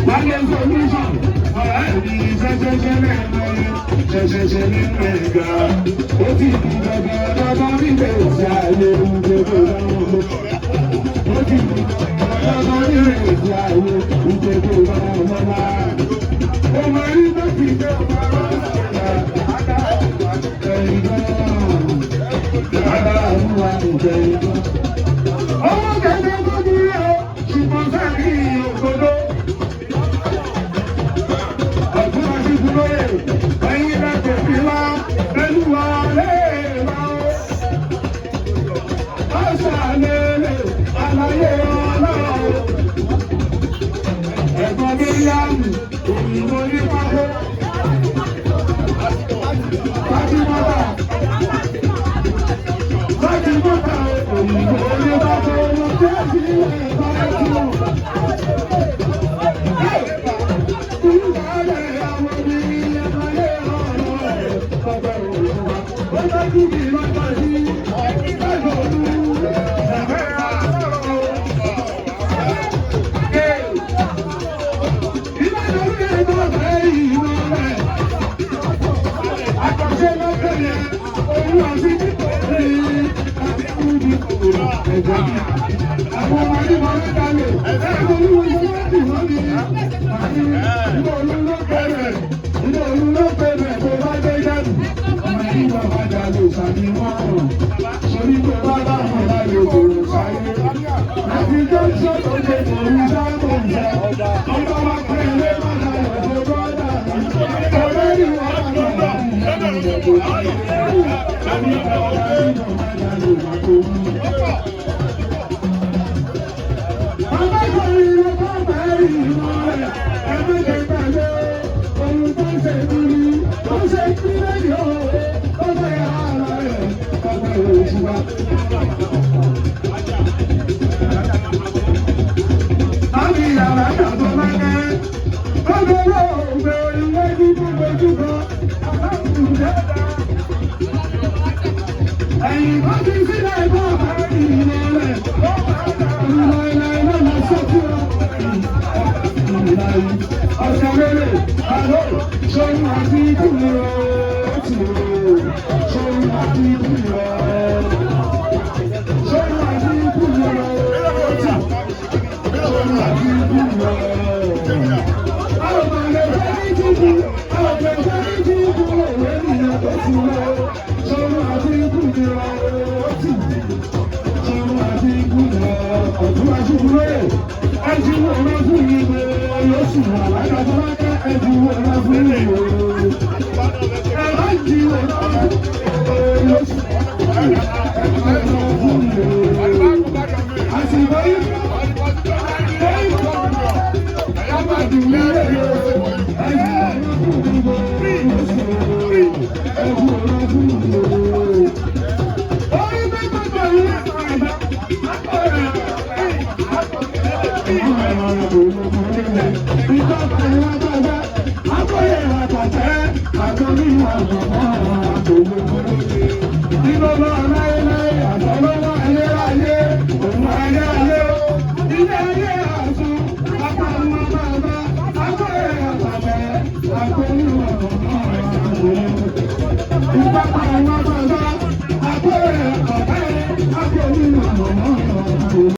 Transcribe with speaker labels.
Speaker 1: Wálé solution, ọ̀rẹ́ mi ṣẹṣẹṣẹ lẹ́nu ṣẹṣẹṣẹ nínú ẹ̀gá. Ó ti di dandan dandan níbẹ̀ òsì ààyè ìgbèkè lọ́wọ́. Ó ti di dandan níbẹ̀ òsì ààyè ìgbèkè lọ́wọ́. Ó máa rí bẹ́ẹ̀kì tó máa ń sọ̀rọ̀ ẹ̀yìn gan-an. Agbára ìgbẹ̀yìn gan. Owó kẹ̀kẹ́ tó dúró, ṣùgbọ́n sáà ní òkòdó. Ọ̀tún aṣíkúlóyè, ẹ̀yin láti fi wá, pẹ̀lú wa lè wá o. Ọ̀sàlẹ̀lẹ̀, àlàyé ọlọ́run. Ẹ̀gbọ́n Míríàmù, òyìnbó ní pákó. Fátímọ́tà, Fátímọ́tà, òyìnbó ní pákó. Mo jẹ́ sí ẹ̀fọ́ ẹ̀kú. Àwọn ọmọdé máa ń dalè, ẹ̀rọ olúwo ṣe láti wọ́n ní. Ilé olú ló bẹ̀rẹ̀, ilé olú ló bẹ̀rẹ̀ tó bá dé dànù. Ọmọ yìí wọ́n bá jalè sàbí wọ́n. Sori tó bá bá wọn láyé kòrò sáyé. Àti jọ́sọ̀ tó ṣe kòrò sábò ń sẹ́. Ọba wa pẹ́ ilé má dalẹ̀ tó bọ́dà. Ọ̀rẹ́ ni wọ́n á lọ bá Bàbá ìkọ̀rin ló bá bẹ̀rẹ̀ ìmọ̀ rẹ̀, ẹgbẹ́ pẹ̀lú ohun tó ń ṣe kiri, tó ń ṣe kiri yóò, ó fẹ́ ara rẹ̀, ọgbẹ́ òṣùwà. Àmì yàrá yàtọ̀ lákẹ́, ọgbẹ́ olóògbé ìwé dúdú dojúkọ, àbáwùjẹ́ ẹ̀yìn bá ti sílẹ̀ bá bẹ̀rẹ̀ ìmọ̀ rẹ̀, ìlànà sọ́kúrọ̀. Ọ̀sẹ̀ rere, àlọ́, ṣòun àti ìkúrò tì ó, ṣòun àti ìkúrò, ṣòun àti ìkúrò tì, ṣòun àti ìkúrò. Àwọn ọmọ ẹgbẹ́ ní túbú, àwọn ọmọ ẹgbẹ́ ní túbú, òwe nìyẹn tó ti lọ, ṣòun àti ìkúrò tì, ṣòun àti ìkúrò, ọ̀tún aṣíkúrò, ẹ̀jú wo lọ fún ìwé yóò wà lágbàtọ́lákẹ́ ẹ̀jú wo lọ fún ìwé. Ẹ̀rọ ìjì wo lọ